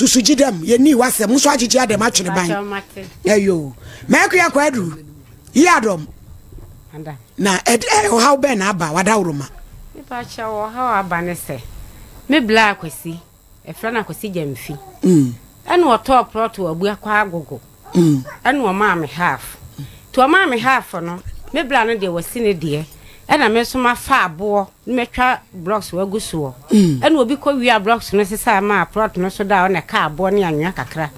Susu gye dɛm, yɛnnii w'asɛm, wo nso agyegye adɛm atwene ban. Ɛyo. Mɛkua Kwadu, yi adɔm. Na ɛde ɔhaw bɛn na aba w'adaworoma? Mepa kyɛw, ɔhaw aba ne sɛ, me bla Akwasi, ɛfrɛ no Akwasi Gyamfi. Ɛna ɔtɔɔ plot wɔ Abuakwa Agogo. Ɛna ɔmaa me half. Nti ɔmaa me half no, me bla no deɛ wasi ne deɛ. Ɛna me nso mafa aboɔ na matwa blocks agu soɔ. Ɛna obi kɔ wia blocks no sesaa maa plot no so da a ɔna ɛkaa aboɔ ne anwea kakra.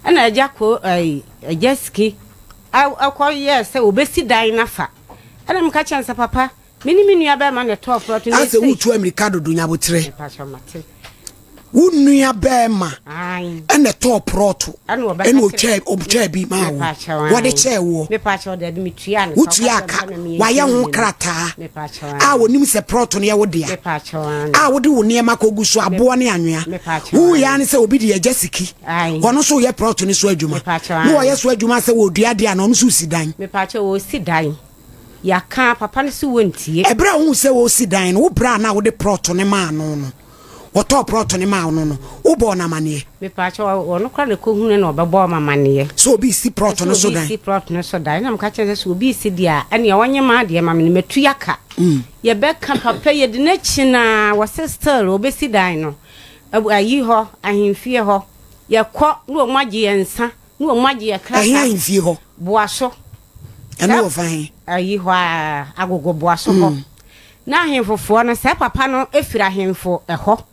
Ɛna agya ko ɛyi agya siki ɛkɔ yɛɛ sɛ obesi dan no afa. Ɛna meka kyerɛ no sɛ papa me ne me nua bɛrima na ɛtɔɔ plot no. Asɛ wotu amirika dodo nyabotrɛ. Wo nua bɛrima ɛna ɛtɔɔ prɔto ɛna ɔtwaa bi maa wo wɔde kyɛɛ woɔ wotua ka wayɛ ho krataa a wɔnim sɛ prɔto no yɛ wo dea a wode wo nneɛma kɔgu so aboɔ ne anwea woyɛ ne sɛ obi de agya siki ɔno nso yɛ prɔto no so adwuma na wɔyɛ so adwuma sɛ wɔdua deɛ a na ɔno nso si dan. Yɛaka papa no so wɔntie. Ɛberɛ a wohu sɛ wɔresi dan no wo berɛ a na wode prɔto no maa no no Wɔtɔɔ prɔto no maa no no, wobɔɔ no amaneɛ? Mepaakyɛw, ɔno koraa na ɛkɔhunu na ɔbɛbɔɔ me amaneɛ. Sɛ obi resi prɔto no so dan? Sɛ obi resi prɔto no so dan. Ɛna meka kyerɛɛ no sɛ, sɛ obi resi deɛ a, ɛnneɛ ɔnye m'adeɛ ma me no, matua ka. Yɛbɛka papa yi, yɛde no akyi no ara, wɔse still ɔbɛsi dan no. Ayi hɔ, ahemfie hɔ, yɛkɔ na wɔn agye yɛn nsa, na wɔn agye yɛn krataa. Ɛhe ahemfie hɔ? Boaso. Ɛno wɔ fa he? Ayi hɔ ara, Agogo Boaso hɔ. Na ahemfofoɔ no, sɛ papa no firi ahemfo hɔ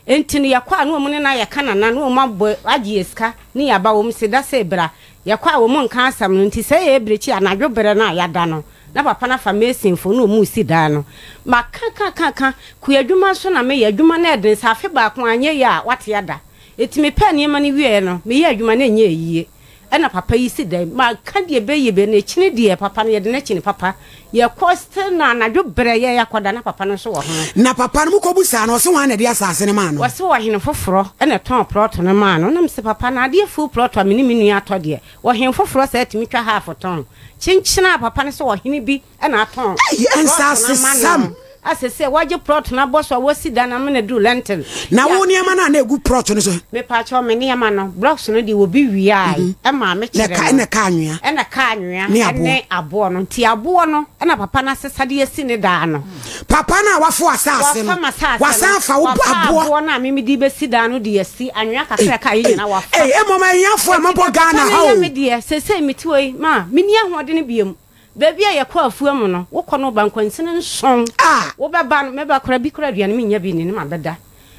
nti no, yɛkɔ a na wɔn ne no ayɛ kanana, na wɔn abɔ agye yɛ sika ne yɛaba, wɔn se da sei bra, yɛkɔ a wɔn nka asɛm no, nti sɛ ɛyɛ birekyi anadwo berɛ no a yɛada no, na papa no afa masonfoɔ na wɔn resi dan no. Maka ka ka ka, kuadwuma nso na meyɛ, adwuma no ɛden, sɛ afe baako anyɛ yie a, woate ada. Nti mepɛɛ nneɛma no wieɛ no, meyɛɛ adwuma no ɛnyɛɛ yie. Ɛna papa yi si dɛn maka deɛ ɛbɛyɛ bɛ no akyini deɛ papa no yɛde no akyini papa yɛkɔ still na anadwo berɛ yɛ yɛakɔda na papa no nso wɔ ho. Na papa no mokɔ busaa no ɔse hwan na ɛde asaase no maa no? Ɔse ɔhene foforɔ ɛna ɛtɔn plot no maa no na mese papa na adeɛ full plot a mene me nua atɔ deɛ ɔhene foforɔ saa tumi twa half tɔn kyenkyene a papa no sɛ ɔhene bi na atɔn Ei plot no ama nsasesɛm! no a sesei wagye plot no abɔ so a wasi dan ama no aduru lentil. Na wo nneɛma no a na egu plot no so? Mepaakyɛw me nneɛma no, blocks no deɛ obi wiae ɛmaa me Na kyerɛ ɛka no ɛna ɛka anwea ɛna ɛka anwea ne aboɔ. ɛne aboɔ no nti aboɔ no ɛna papa no asesa de asi ne dan no. Papa no a wafo asase no, Wafa m'asase wasan no, afa wo wafa aboɔ. aboɔ no a me mede bɛsi dan no de asi anwea Ei kakra a ɛka yɛ ei nyinaa wafa. ei mmom ahiafoɔ a Enti mobɔ deɛ papa Ghana no ha yɛ o. me deɛ seesei mete hɔ yi ma menni ahoɔdene biom. Baabi a yɛkɔ afua mu no, wokɔ no woba nkwansini nson. A. Wobɛba no, mɛba koraa bi koraa aduane mennya bi nni na mabɛda.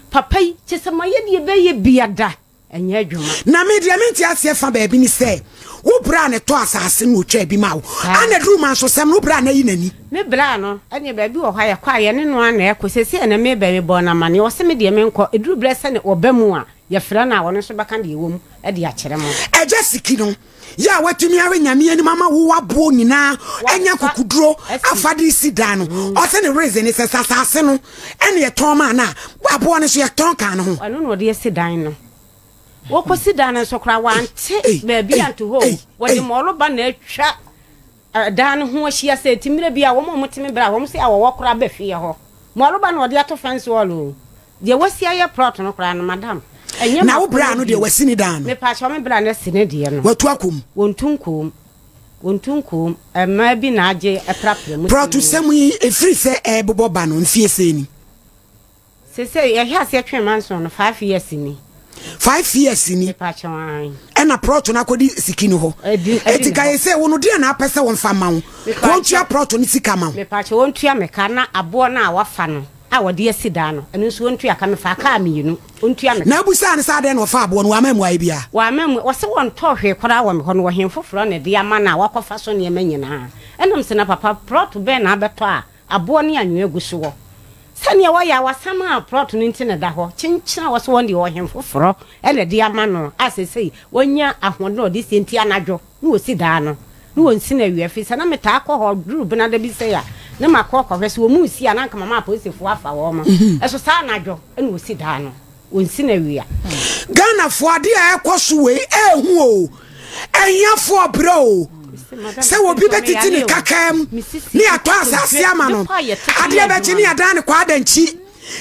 Papa yi, kyerɛ sɛ mayɛ deɛ ɛbɛyɛ bia da, ɛnyɛ adwuma. Na me deɛ mente aseɛ fa baabi ne sɛ, wo bra na ɛtɔ asase no ɔtwaa bi ma wo, ana duru mansosɛm no wo bra na ayi n'ani. Me bra no, ɛneɛ baabi wɔ hɔ a yɛkɔ a yɛne no ara na ɛkɔ, seesei a na meba yi mebɔɔ no amaneɛ, ɔse me deɛ menkɔ, ɛduru berɛ sɛ ne ɔba mu a, yɛfrɛ no a ɔno nso bɛka deɛ ɛwɔ mu de akyerɛ mo. Agya Siki no, Yɛ a watumi awe Nyame anim ama wo aboɔ nyinaa anya kukuduro afa de si dan no. Mm. Ɔsɛ ne reason ne sɛ sɛ asase no ɛne yɛtɔn maa no a, aboɔ no so yɛtɔn kaa no ho. Ɛno na ɔde asi dan no. Wɔkɔsi dan no nso koraa wante baabi anto hɔ o. Wɔde mɔɔlo ba na atwa Dan no ho ahyia sɛ enti mmerɛ bi a wɔn a wɔte me berɛ a wɔn se awɔwɔ koraa ba fie hɔ. Moaroba na ɔde ato fence wall o. Deɛ wasi ayɛ plot no koraa no madam ɛnyɛ Na wo mako bra no no deɛ bio. wasi ne dan no? Mepaakyɛw me bra no asi ne deɛ no. Watu akɔ mu? Wɔntu nkɔɔ mu. Wɔntu nkɔɔ mu. Mmaa bi na agye aprapra mu Plot si mu. sɛm yi ɛfiri sɛ ɛrebobɔ ba no mfie sɛn ni? Sesei yɛhwɛ aseɛ twe manson no 5 years ni. 5 years ni. Mepakyɛw ae. Ɛna prɔto no akɔdi siki no hɔ. Ɛdi ɛdi Eti ne ka hɔ. yɛ sɛ wo no deɛ na apɛ sɛ wɔmfa ma wo. Mepakyɛw. Wɔntua prɔto no sika ma wo. Mepakyɛw wɔntua me ka na aboɔ no a wafa no a wɔde asi dan no ɛno nso wɔntua ka mefaa kaa mienu wɔntua me ka. Na abusaa no sɛ adɛn na ɔfaa aboɔ no wamma mmuaeɛ biara. Wamma mmua ɔse wɔntɔɔ hwee koraa wɔ me hɔ no ɔhen foforɔ na ɛde ama no a wakɔfa so nneɛma nyinaa ɛna mese na papa prɔto bɛn na abɛtɔ a Aboɔ ne anwea gu soɔ. Sɛdeɛ wɔyɛ a wɔasam a plɔt no nti na ɛda hɔ kyenkyen a wɔse wɔn deɛ ɔhen foforɔ na ɛde ama no a seesei wanya ahoɔden a ɔde sie nti anadwo na wɔsi daa no na wɔnsi no awia firi sɛ na metaa kɔ hɔ duru benada bi sei a na makɔ kɔhwɛ sɛ wɔn resi a na anka mama apolisifoɔ afa wɔn ɛso saa anadwo na wɔsi daa no. Wɔnsi no awia. Ghanafoɔ adeɛ a ɛkɔ so wei ɛɛhu o ahiafoɔ brɛ o sɛ obi bɛtete ne kakaa mu ne atɔ asase ama no adeɛ bɛkye ne adan ne kɔ adankyi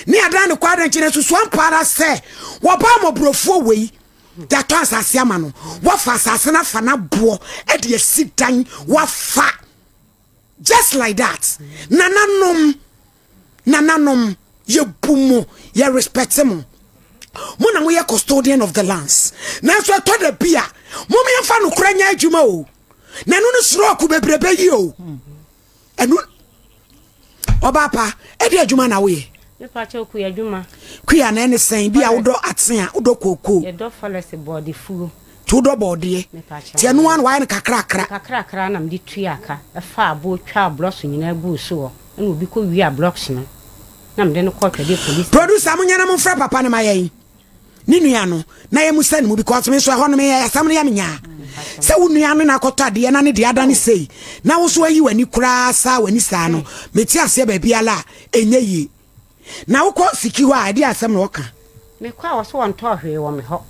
ne adan ne kɔ adankyi na susu ampa ara sɛ wɔba mmɔborɔfoɔ wei. Yɛatɔ asase ama no. Wafa asase no afa n'aboɔ de asi dan. Wafa. Just like that. Nananom, nananom, yɛbu mo, yɛ respect mo. Mo na moyɛ custodian of the lands. Nanso ɛtɔ da bi a, mom yɛmfa nokorɛ nyɛ adwuma o. Na ɛno no stroke bebrebe yi o. Ɛno ɔbaa pa ɛde adwuma na woyɛ. Mepa kyɛw kuya adwuma. Kuya na ɛne sɛn bi a wodɔ ate a wodɔ kookoo. Yɛdɔ fɔlɛs bɔɔde fuo. Ti wodɔ bɔɔdeɛ. Ti ɛno ano wayɛ no kakrakra. Kakrakra na mede tua ka ɛfa aboɔ twaa blɔks nyinaa guu soɔ ɛna obi kɔ wia blɔks no na mede no kɔɔ twɛdeɛ polisi. Producer mo nyɛ na mo nfrɛ papa no ma yɛn. ne nua no na yɛ musa ne mu because me nso ɛhɔ no meyɛ asɛm no yɛ me nyaa sɛ wo nua no na akɔtɔ adeɛ na ne deɛ ada ne sei na wo so ayi w'ani koraa saa w'ani saa no mete aseɛ baabi ala a ɛnyɛ yie na wokɔ siki hɔ a ɛde asɛm na ɔka. Mekɔ a wɔso wɔntɔɔ hwee wɔ me hɔ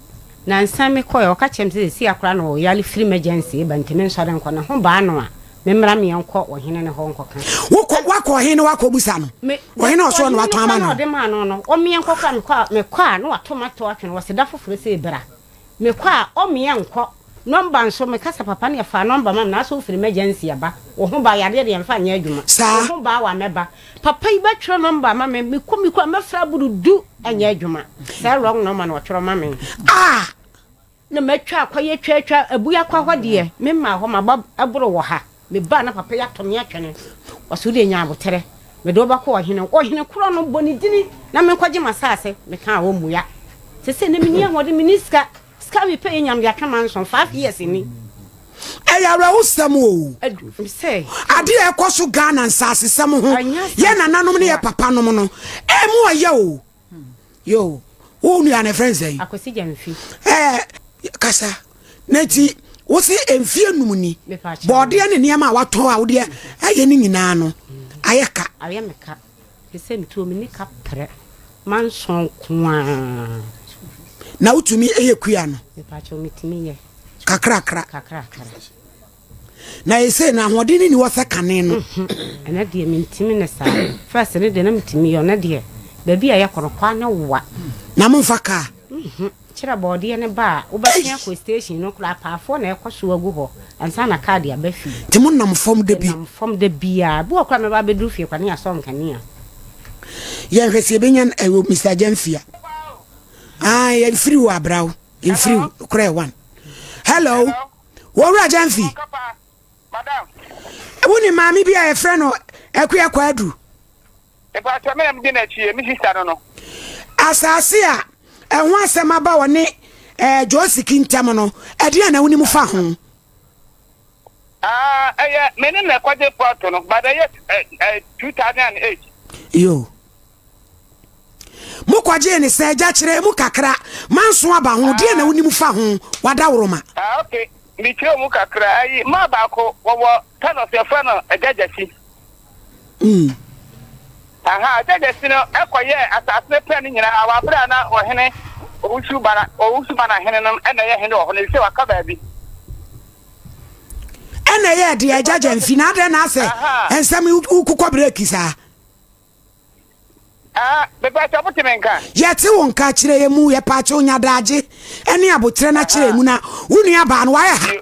nansa mekɔɛ ɔka kyerɛ me sɛ sɛsi akora na ɔyare firi emergency ba nti mensɔre nkɔ ne ho baa no a Memmra meɛnkɔ ɔhene no hɔ nkɔka. Wokɔ wakɔ ɔhene no wakɔ busa no. Ɔhene a ɔsoɔ no watɔn ama no. Ɔde maa no no, ɔmeɛ nkɔ kora mekɔ a mekɔ a na wato ma to atwene wɔ seda foforɔ sɛ bra. Mekɔ a ɔmeɛ nkɔ. Nɔmba nso meka sɛ papa no yɛfaa nɔmba ma me na asɛ wofiri emergency aba. Wo ho ba yadeɛ deɛ mfa nyɛ adwuma. Saa. Wo ho ba wa mɛba. Papa yi bɛtwerɛ nɔmba ama me mekɔ mekɔ a mɛfrɛ aboro du ɛnyɛ adwuma. Sɛ wrong nɔmba na ɔtwerɛ ma me. Ah! Na matwa akɔyɛ twatwa abue akɔ hɔ deɛ memmaa hɔ maba ɛboro wɔ ha mebaa na papa yi atɔ me atwene ɔse wodeɛ nya aboterɛ mede wo bɛkɔ ɔhene ɔhene korɔ no bɔ ne dini na menkɔgye m'asaase mekaa ɔmmua sese na menni ahoɔden menni sika sika mepɛ yɛ nyam de atwe manson 5 years ni. Ɛyɛ awerɛhosɛm o. Sɛ. Ade a ɛkɔ so Ghana nsasesɛm ho yɛ nananom ne yɛ papanom no ɛmu ɔyɛ o. Yo, wo nua no ɛfrɛ nsɛn? Akwasi Gyamfi. Ɛɛ kasa na nti wo se mfie num ni bɔɔdeɛ ne nneɛma a watɔn a wodeɛ ayɛ ne nyinaa no ayɛ ka. Ayɛ me ka. Te sɛ metuo me ni ka prɛ manson koaa. Na wotumi yɛ kua no? Mepakyɛw metumi yɛ. Kakrakra. Kakrakra. Na ɛsei no ahoɔden no nni hɔ sɛ kane no. Ɛnɛ deɛ mentimi ne saa. First no deɛ na metumi yɛ, ɔnɛ deɛ baabi a yɛkɔ no kwan no wa. Na momfa kaa? Kyerɛ bɔɔdeɛ no ba a, wobɛtwe akɔ station no koraa apaafoɔ na ɛkɔ so agu hɔ ansa na kaa de aba fie. Nti monam fam da bi? Yɛnam fam da biara. Bi wɔ koraa mɛba abɛduru fie koraa na yɛasɔ nkanea. Yɛnhwɛ sɛ yɛbɛnya ɛwɔ Mister Gyamfi a. Ah, yɛmfiri wo abraw. Mfiri wo koraa one. Hello. Wɔwura Gyamfi. Wo ne maame bi a yɛfrɛ no Akua Kwadu. Mpakyɛ me na medi n'akyi, me sista no no. Asase a ɛho asɛm aba wɔ ne eh, Josiki ntam no, ɛdeɛn na wonim fa ho? Ah, ɛyɛ me ne na ɛkɔgye plot no, but ɛyɛ eh, eh, 2008. Yo. Mokɔgyee ne sɛ agya kyerɛ mu kakra manso aba ho deɛ na wonim fa ho wadaworoma. Ah ok mekyerɛ mu kakra ayi maa baako wɔwɔ Thanos yɛfrɛ no agya gyasi. Mm. Aha agya gyasi no ɛkɔyɛɛ asase no pɛ no nyinaa wɔ abere a na ɔhene owusu bana owusu bana hene no ɛna ɛyɛ hene wɔ hɔ no sɛ waka baabi. Ɛna ɛyɛ deɛ agya gyamfi na adɛn na asɛ nsɛm wokokɔ breki saa. Ah, mepaakyɛw mote me nka? Yɛte wo nka, kyerɛ yɛn mu, yɛpaakyɛw nya daagye ne aboterɛ na kyerɛ yɛn mu na wo nua baa no wayɛ ha.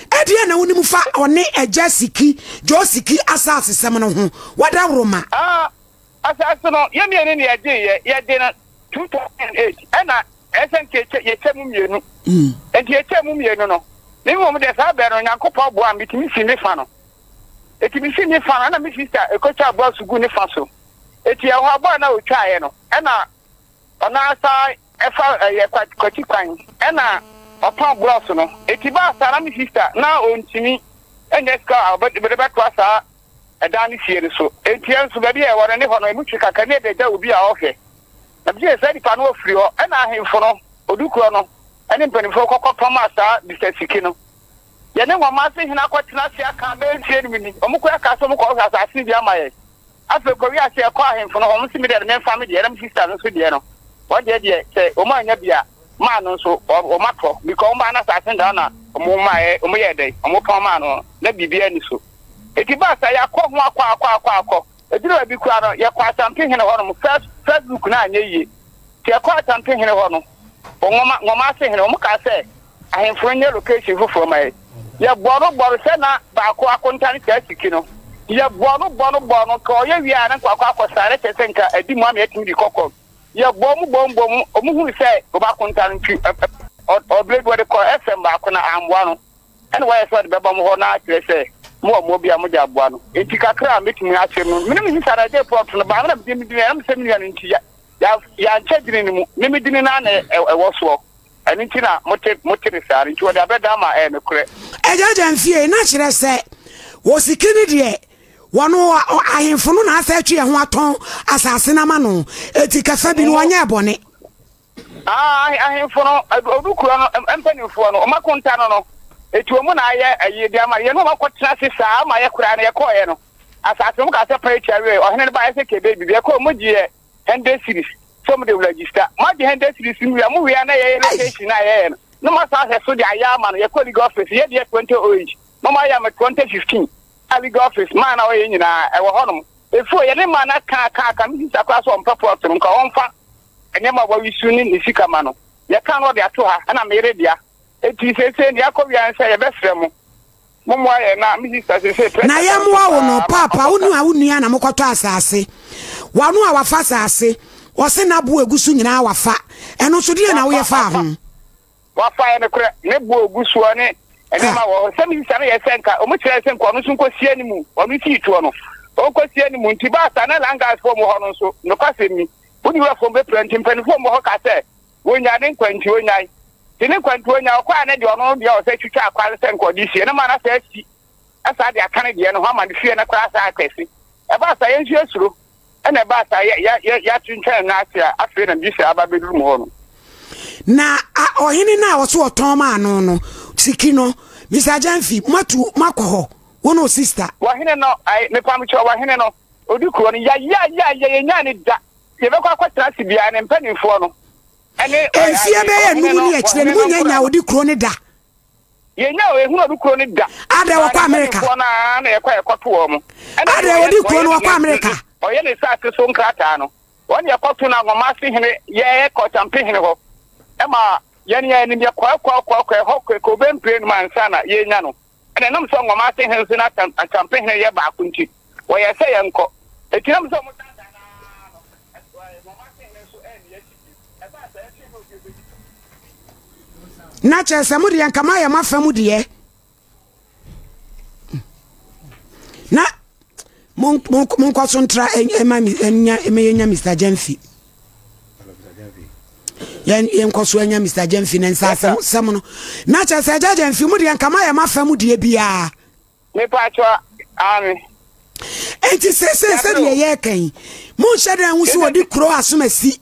Ɛdeɛn na wonim fa ɔne agya Siki, Joe Siki asaasesɛm no ho? Wadaworoma. Ah, asaase no, yɛn mmienu na yɛgyeeɛ, yɛgye no 2008, ɛna ɛsɛ nka yɛkyɛ, yɛkyɛ mu mmienu. Nti yɛkyɛ mu mmienu no, me mmom deɛ saa berɛ no, Nyankopɔn boaa me, metumi sii me fa no. Eti misi ne fa no, ɛna me sista ekotwa aboa so gu ne fa so. Eti ɛhɔ aboa na otwaeɛ no, ɛna ɔno ara san ɛfa ɛyɛ kwati kwan, ɛna ɔtɔn blɔs no. Eti baa saa na me sista na ontumi nya sika a ɔbɛde bɛtoa saa ɛdan no sie no so. Enti yɛn nso baabi a yɛwɔ no ne hɔ no emu twe kakra ne yɛde agya obi a ɔhwɛ. Na megye saa nipa no ofiri hɔ, ɛna ahemfo no, odukorɔ no, ɛne mpanimfoɔ kɔkɔ pam a saa Mister Siki no. Yɛne wɔn ase hene akɔtena ase aka bɛyɛ mfeɛ anum ni. Wɔkɔɛ kaa sɛ wɔkɔhwehwɛ asase no bi ama yɛn. Afei kɔwie ase yɛkɔɔ ahemfo no hɔ, wɔn se me deɛ no memfa me deɛ, na me sista no nso deɛ no, wɔn deɛ deɛ sɛ wɔn annya bi a, maa no nso wɔn atɔ because wɔn baa no asase no daa na wɔn maaɛ, wɔn yɛɛ dɛn, wɔn tɔn maa no na biribiara ni so. Eti baa saa yɛakɔ ho akɔ akɔ akɔ akɔ, ɛduru baabi koraa no yɛkɔ Asante hene hɔ nom, first Facebook no anyɛ yie, nti yɛkɔ Asante hene hɔ no. Wɔ Nwoma, Nwoma ase hene, wɔn kaa sɛ ahemfo no nyɛ location foforɔ ma yɛn. Yɛbɔɔ no bɔɔ no sɛ na baako akonta ne saa siki no. Yɛbɔɔ no bɔɔ no bɔɔ no, nka ɔyɛ wie a na nka wakɔ akɔsra na kyerɛ sɛ nka adi mu ama yɛatumi de kɔ kɔ. Yɛbɔɔ mu bɔɔ mu bɔɔ mu, wɔn hunu sɛ wɔn akonta no nti, ɛ, ɛ, ɔbrɛ bi wɔde kɔɔ FM baako na amboa no. Ɛna wayɛ sɛ ɔde bɛba mo hɔ na akyerɛ sɛ mowɔ mmoa bi a mode aboa no. Enti kakra a metumi akyerɛ mu no, me ne me sista no ɛgye plot no baa me na mede me dini ɛnam sɛ me nua no nti yɛankyɛ dini no mu, me me dini no ara na ɛwɔ soɔ. Ɛno nti na mote mote no saa no, nti wɔde abɛda ama ɛyɛ nokorɛ. Agya Gyamfie, na kyerɛ sɛ osiki no deɛ wɔn ahemfo no na asɛ atwi ɛho atɔn asase no ama no, eti kɛfɛ bi no wɔnyɛɛ bɔne. Ah, ahemfo no, odu kuro no mpanimfoɔ no, wɔn akonta no no, eti wɔn na ayɛ ayi de ama yɛn, wɔn akɔtena ase saa ama yɛ koraa no yɛkɔɔyɛ no, asase no wɔn kaa sɛ pɛn akyi awie, ɔhene no baayɛ sɛ kebe bibi, ɛkɔɔ wɔn gye yɛ hundred series, sɛ wɔn de register, mo agye hundred series no wie a, mo wie a na yɛyɛ location na yɛyɛ no, na mo asan ahwɛ so de ayɛ ama no, yɛkɔ legal office, yɛ deɛ 2008, na wɔn ayɛ ama 2015, a legal office, maa na wɔyɛ nyinaa, ɛwɔ hɔnom, efuo yɛne maa na kaa kaa kaa, me sista koraa sɛ ɔmpɛ plot no, nka ɔmfa nneɛma a wawisu ne ne sika ma no. Yɛka no ɔde ato ha, ɛna me yere dea. Enti seesei nea akɔ wia ne sɛ yɛbɛsrɛ mo, mommoa yɛn na me sista seesei pressure Na da no so yɛmmoa wo no, paa ma paapa, ɔbɔ wo ka. ne wo nua na mokɔtɔ asase. Wano a wafa asase, ɔse n'aboɔ a egu so nyinaa wafa. Ɛno nso deɛn na Wafa, woyɛ faa wafa. ho? Wafa, ɛyɛ nokorɛ. Ne bo a ɔgu soɔ ne nneɛma wɔ hɔ. Sɛ me sista no yɛ sɛ nka wɔn kyerɛ sɛ nka ɔno nso nkɔsi anim, ɔno sii toɔ no, ɔnkɔsi anim. Nti baa saa na Langasfoɔ mu hɔ no nso, nokwasɛm ni, wo ne wurafoɔ bɛpira. Nti mpanimfoɔ mu hɔ kaa sɛ wɔnyaa ne nkwa nti ɔnyae. Nti ne nkwa nti ɔnyae, ɔkɔɔ a ne deɛ ɔno deɛ ɔsɛ twitwa akwa no sɛ nka ɔde sie no ma no asɛ asi ɛsaa de aka ne deɛ no ho ama ne fie no koraa saa akɛse. Ɛbaa saa yɛn nso yɛsuro. Ɛna ɛbaa saa yɛ yɛ yɛ yɛatwentwɛn nan ase a afei na Bisa aba abɛduru mu hɔ no. Na a ɔhene no a ɔso ɔtɔn maa no no siki no, Mr. Gyamfi, moatu moakɔ hɔ, wo ne wo sista. Wɔhene no, ae, mepamkyɛw, wɔhene no, odi kuro no, yayayaya, yɛnyaa no da, yɛbɛkɔ akɔtena ase biara, ne mpanimfoɔ no, ɛne Mfeɛ bɛyɛ ɔhene num no, ne akyire no, wɔhene no monnya nkora nyaa no. odi kuro no da. Yɛnnya o, yɛhunu ɔde kuro no da. Adɛn Baa wɔkɔ ne Amerika? mpanimfoɔ no ara na yɛkɔ a yɛkɔto wɔn. Ɛna deɛ Adɛn ɔyɛ ɔde kuro ɔyɛ no ne wɔkɔ ne Amerika? ɔyɛ ne saase so nkrataa no, wɔn na yɛkɔto no Anwomase hene yɛɛ kɔ Kyampe hene hɔ. Ɛma yɛn yɛn anim yɛkɔɛ kɔɛ kɔɛ kɔɛ hɔ kɔɛ kɔɛ bɛmpire no mu ansa na yɛnya no. Ɛna ɛnam sɛ Anwomase hene nso na Kyampe hene yɛ baako nti, wɔyɛɛ sɛ yɛnkɔ. Enti nam sɛ wɔn daadaa no ara no, Anwomase hene nso anni akyi bio. Ɛbaa saa nso na obi ɔbɛdi Na kyerɛ sɛ mo deɛ nka moayɛ mo afa mu deɛ na monkɔ so ntra ɛma yɛnya Mr. Gyamfi yɛnkɔ so anya Mr. Gyamfi ne nsa asɛm no na kyerɛ sɛ agya Gyamfi mo deɛ nka moayɛ mo afa mu deɛ biara Mepakyɛ aane. Enti seesei sɛdeɛ yɛreka yi, monhyɛ da nhu sɛ ɔdi kuro asomasi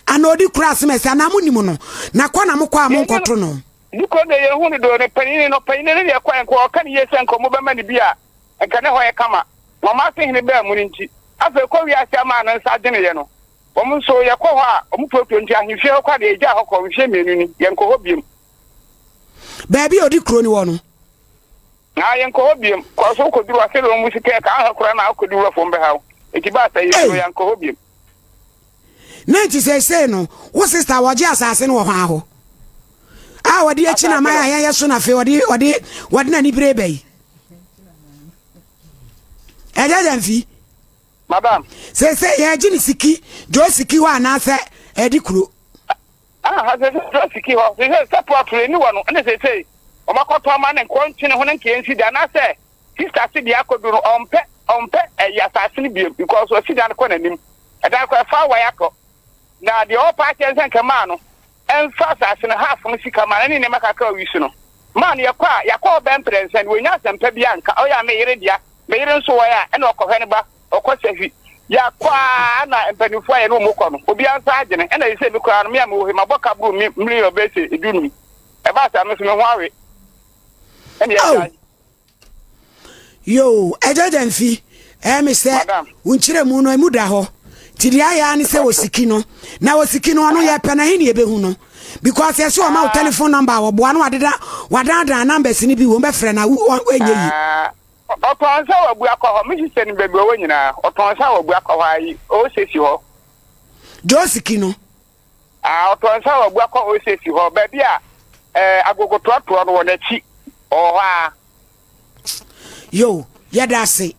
anaa ɔdi kuro asomasi anaa monim no, na kɔ na mokɔ a monkɔto no. Di kuro deɛ yɛnhu no doo, ne panyini no, panyini no deɛ kɔ a nka ɔka no yie sɛ nka wɔbɛma no bi a nka ne hɔ yɛ kama. Na wɔn ase hene baa mu no nti, afei kɔ wiase amaa no nsa gyeneeɛ no, wɔn nso yɛkɔ hɔ a wɔpuapua nti ahemfie hɔ koraa deɛ yɛgyaa hɔ kɔ mfeɛ mmienu ni, yɛnkɔ hɔ biom. Baabi a ɔdi kuro no wɔ no. Na yɛnkɔ hɔ biom. Kɔ so kɔduru hɔ, sɛdeɛ wɔn mu si tɛɛ ka, anhwɛ koraa na akɔdi wura fam bɛha wo. Enti baa saa, yɛsuro, yɛankɔ hɔ biom. Na nti seesei no, wo sista wɔgye asase no wɔ hwan hɔ? A wɔde akyi na man a yɛyɛ so na afei wɔde wɔde wɔde n'ani bere ba yi. Ɛgya gya mfi. Madam. Seesei yɛgye ne siki, gye osiki hɔ anaasɛ ɛde kuro. Aha sese traffic hɔ sese sɛ plot no eni hɔ no ɛna sese wɔn akɔtɔ ama ne nkɔ ntwene ho ne nkeɛ nsi da anaasɛ sister se deɛ akɔdu no ɔmpɛ ɔmpɛ ɛyi asase no biem because ɔsi dan kɔ n'anim ɛdan kɔ ɛfa awae atɔ na deɛ ɔpa akyɛ nsɛ nka maa no ɛnfa asase no half no sika ma no ne nneɛma kakra ɔyi so no maa no yɛkɔ a yɛakɔ ɔbɛn mprɛnsa no wɔnya asɛmpa bi anka ɔyɛ a me yere dea me yere nso wɔyɛ a ɛna ɔkɔhwɛ ne ba Ɔkɔ sahwi. Yɛakɔ ara na mpanimfoɔ a yɛne wɔn kɔ no, obiara nsa agyene. Ɛna ɛsɛ me koraa no, me a mewɔ hɔ yi, mabɔ ka boro mi million bɛyɛ sɛ dunum. Ɛbaa saa me nso me ho awe. Ɛna yɛagyae. Yoo, ɛgya Gyamfi, ɛyɛ me sɛ wo nkyerɛmu no emu da hɔ. Nti deɛ ayɛ ara ne sɛ osiki no. Na osiki no ɔno yɛpɛ no ɛhe ne yɛbɛhu no? Because yɛsɛ ɔma wo telephone number a wɔboa no wadeda wadaadaa numbers no bi wɔn bɛfrɛ no a ɛnyɛ yi. Ɔtɔn nsa wɔ abua kɔ hɔ. Me sister nim baabi ɔwɔ nyinaa. Ɔtɔn nsa wɔ abua kɔ hɔ ayi. Ɔwɔ sesi hɔ. Josiki no. Ah, ɔtɔ nsa wɔ Abuakwa Oasis hɔ, baabi a eh, agogotoatoɔ no wɔ n'akyi. Ɔwɔ hɔ ara. Yo, yɛda ase.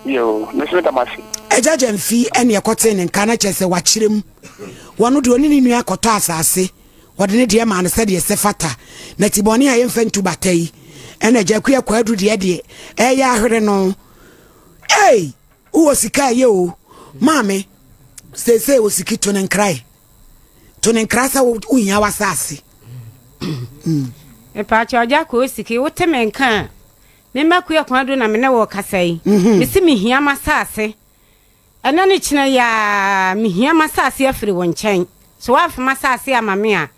Yo, me nso meda mo ase. Agya Gyamfi ɛne ɛkɔtee ne nka na kyerɛ sɛ wakyerɛ mu. Wɔno deɛ ɔne ne nua kɔtɔ asase, wɔde ne deɛ maa no sɛdeɛ ɛsɛ fata. Na tibɔne a yɛmfa ntu bata yi, ɛna Agya Akua Kwadu deɛ deɛ ɛyɛ ahwere no. Ei! Wowɔ sika ɛyɛ o. Maame, seesei osiki to ne nkrae. To ne nkra sɛ wohia w'asase. Mepaakyɛ ɔgya kɔ osiki, wote me nka a, me mma kua kwan do na me ne wo kasa yi. Mhm. Mese mehia m'asase. Ɛnɛ ne kyena yi ara, mehia m'asase afiri wo nkyɛn. So woamfa m'asase ama me a,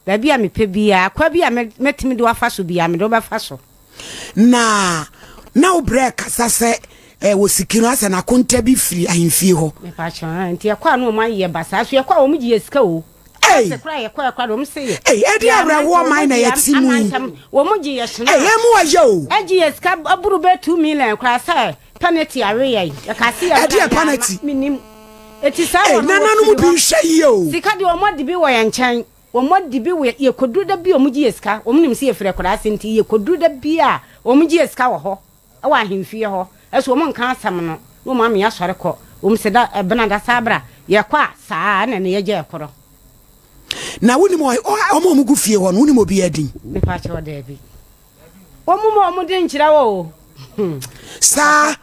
Baabi a mepɛ biara, kwa bi a mɛtumi de wo afa so biara, mede wo bɛfa so. Na na wo brɛ kasa sɛ eh, wɔ siki no asɛ n'akonta bi firi ahemfie hɔ. Mepakyɛ eh, nti ɛkɔ a na wɔn ayɛ basaa so yɛkɔ a wɔn gye yɛ sika o. Ei! Ase koraa yɛkɔ ɛkɔ a wɔn se yɛ. Ei, ɛdi awerɛhoɔ man na yɛte mu yi. Wɔn gye yɛ sena. Ei, ɛmu ɔyɛ o. Ɛgye yɛ sika aburu bɛ 2 million koraa sɛ penalty awe yɛn. Yɛka se yɛ Ɛde yɛ penalty. Menim. Eti saa Ei, wɔn wɔ nananom firi bi hɔ. nhwɛ yie o. Sika deɛ wɔn adi bi wɔ yɛn nkyɛn. Wɔn adi bi wɔ yɛkɔduru da bi a wɔn gye yɛ sika. Wɔn nim sɛ yɛfiri akuraase nti yɛkɔduru da bi a wɔn gye yɛ sika wɔ hɔ wɔ ahemfie hɔ. Ɛso wɔn nka asɛm no na wɔn ame asɔre kɔ. Wɔn sɛ da ɛbena da saa bra yɛkɔ a saa na ne yɛgya ɛkorɔ. Na wonim wɔn a wɔn gu fie hɔ no wonim obiara din? Mepa kyɛw daabi. Wɔn mu wɔn din nkyerɛ wɔ o. Saa.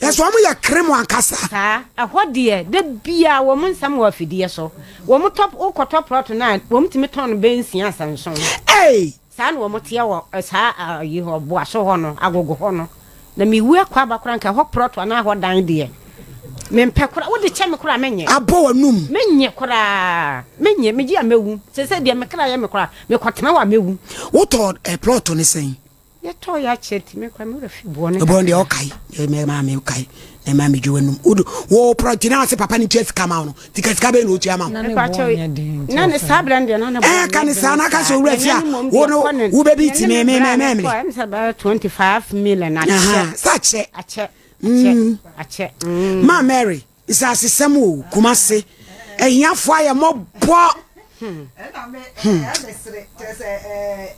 Yɛsɛ wɔn yɛ krem ankasa. Saa, ɛhɔ deɛ, da biara wɔn nsɛm wɔ afidie so. Wɔn tɔ, wokɔtɔ plot no a, wɔn tumi tɔn no bɛyɛ nsia asanson. Ei! Saa na wɔn teɛ wɔ saa ayi hɔ, Boaso hɔ no, Agogo hɔ no. Na mewu akɔ aba koraa nka ɛhɔ plot anaa ɛhɔ dan deɛ, mempɛ koraa. Wode kyɛ me koraa a, menyɛ. Abɔ w'anum. Menyɛ koraa. Menyɛ, megye a mɛwu. Seesei deɛ me kra yɛ me koraa, mekɔtena hɔ a mɛwu. Wotɔɔ eh, plot no sɛn? Yɛtɔɔ yɛ akyɛ nti me kora me werɛ fi boɔ no kakra. Boɔ no deɛ ɔkae na ɛma me kae na ɛma me dwe w'anum. Wodo wo prɔgye na ɔse papa no ntua sika ma wo no nti ka sika bɛn na ɔtua ma wo. Na ne boɔ nyɛ den nti na ne saa berɛ no deɛ na ne boɔ nyɛ den. Ɛɛ ka ne saa na ka sɛ owura fi a wo no wo bɛbi ti me me me me me. Ɛm sɛ bɛyɛ 25 million akyɛ. Sɛ akyɛ. Akyɛ. Akyɛ. Akyɛ. Ma Mary nsasesɛm o Kumase ahiafoɔ ayɛ mɔbɔ. Ɛna me ɛyɛ me sere kyerɛ sɛ ɛɛ.